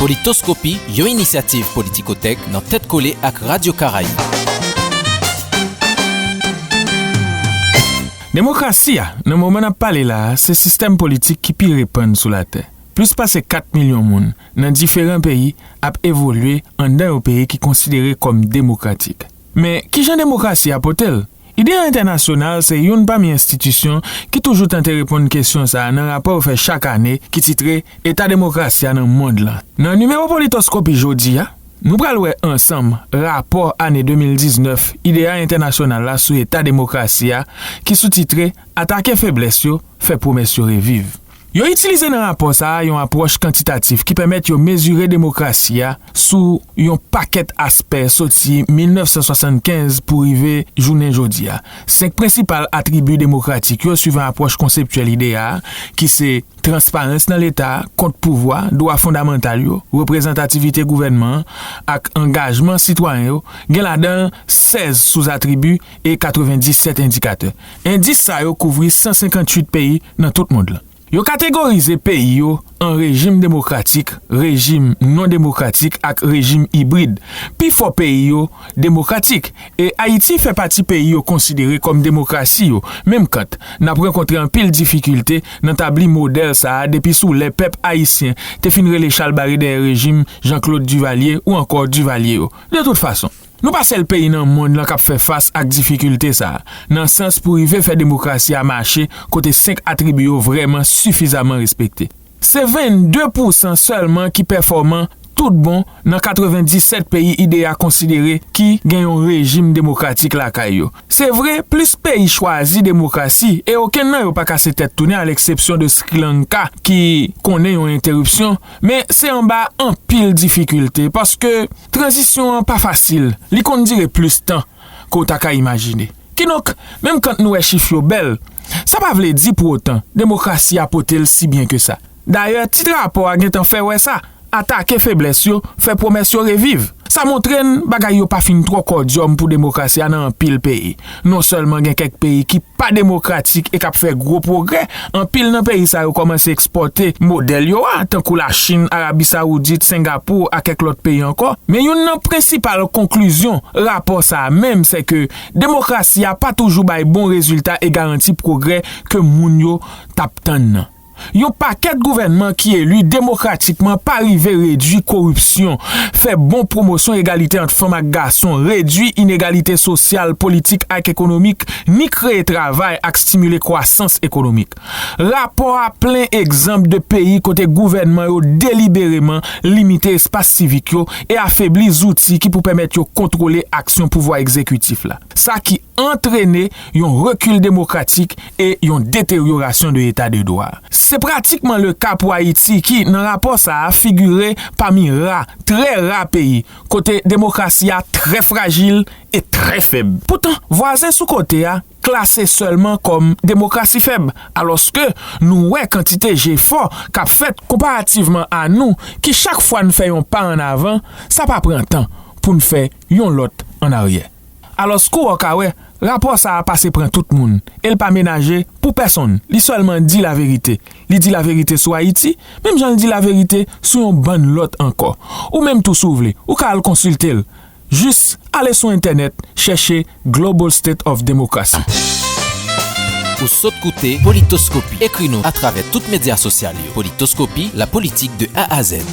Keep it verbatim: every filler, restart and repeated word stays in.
Politoskopi, yon inisyativ Politikotèk nan tèt kole ak Radyo Karayib. Demokrasi a, nan moman n ap pale la a, se sistèm politik ki pi repann sou latè. Plis pase kat milyon moun nan diferan peyi ap evolye anndan yon peyi ki konsidere kòm demokratik. Men, ki jan demokrasi a pote l? Ide a Entènasyonal se youn pami enstitisyon ki toujou tante reponn kesyon sa a nan rapò yo fè chak ane ki titre Eta demokrasi a nan mond lan. Nan nimewo Politoskopi jodi a, nou pral wè ansanm rapò ane de mil diznèf Ide a Entènasyonal la sou eta demokrasi a ki soustitre Atake feblès yo, fè pwomès yo reviv. Yo itilize nan rapò sa a yon apwòch kantitatif ki pèmèt yo mezire demokrasi a sou yon pakèt aspè soti mil nèf san swasannkenz pou rive jounen jodi a. Senk prensipal atribi demokratik yo, swivan apwòch konseptyèl Ide a, ki se transparans nan Leta, kont pouvwa, dwa fondamantal yo, reprezantativite gouvènman an ak angajman sitwayen yo, gen ladan l sèz souzatribi e katrevenndisèt endikatè. Endis sa yo kouvri san senkantuit peyi nan tout mond lan. Yo kategorize peyi yo an rejim demokratik, rejim non demokratik ak rejim ibrid. Pifò peyi yo demokratik, e Ayiti fè pati peyi yo konsidere kòm demokrasi yo. Menmkant, n ap rankontre anpil difikilte nan tabli modèl sa a depi sou lè pèp ayisyen te fin rele chal bare dèyè rejim Jean-Claude Duvalier ou ankò Duvalier yo. De tout fason, nou pa sèl peyi nan mond lan k ap fè fas ak difikilte sa a, nan sans pou rive fè demokrasi a mache kote senk atribi yo vrèman sifizaman respekte. Se vennde pousan sèlman ki pèfòman tout bon nan katrevenndisèt peyi Ide a konsidere ki gen yon rejim demokratik lakay yo. Se vre, plis peyi chwazi demokrasi, e okenn nan yo pa kase tèt tounen, a leksepsyon de Sri Lanka, ki konnen yon enteripsyon, men se anba anpil difikilte, paske tranzisyon an pa fasil, li konn dire plis tan ke w ta ka imajine. Kidonk, menm kan nou wè chif yo bèl, sa pa vle di pou otan demokrasi a pote l si byen ke sa. Dayè, tit rapò a gentan fè wè sa, atake feblès yo, fè pwomès yo reviv. Sa montre n bagay yo pa fin twò kòdyòm pou demokrasi a nan anpil peyi. Non sèlman gen kèk peyi ki pa demokratik e k ap fè gwo pwogrè, anpil nan peyi sa yo kòmanse ekspòte modèl yo a, tankou Lachin, Arabi Sawoudit, Sengapou ak kèk lòt peyi ankò. Men youn nan prensipal konklizyon rapò sa a menm, se ke demokrasi a pa toujou bay bon rezilta e garanti pwogrè ke moun yo t ap tann nan. Yon pakèt gouvènman ki eli demokratikman pa rive redui koripsyon, fè bon pwomosyon egalite ant fanm ak gason, redui inegalite sosyal, politik ak ekonomik, ni kreye travay ak stimile kwasans ekonomik. Rapò a plen egzanp de peyi kote gouvènman yo delibereman limite espas sivik yo e afebli zouti ki pou pèmèt yo kontwole aksyon pouvwa egzekitif la. Sa ki antrene yon rekil demokratik e yon deteryorasyon de eta de dwa. Se pratikman le ka pou Ayiti ki, nan rapò sa a, figire pami ra, trè ra peyi kote demokrasi a trè frajil e trè fèb. Poutan, vwazen sou kote a klase sèlman kòm demokrasi fèb, alòske nou wè kantite jefò k ap fèt konparativman a nou, ki chak fwa n fè yon pa ann avan, sa pa pran tan pou n fè yon lòt ann aryè. Alòske w ka wè, rapò sa a pase pran tout moun, e l pa menaje pou pèsonn. Li sèlman di laverite. Li di laverite sou Ayiti, menm jan l di laverite sou yon bann lòt ankò. Ou menm tou, si w vle, ou ka al konsilte l. Jis ale sou entènèt, chèche Global State of Democracy. Ou sot koute Politoskopi. Ekri nou atravè tout medya sosyal yo. Politoskopi, la politique de A à Z.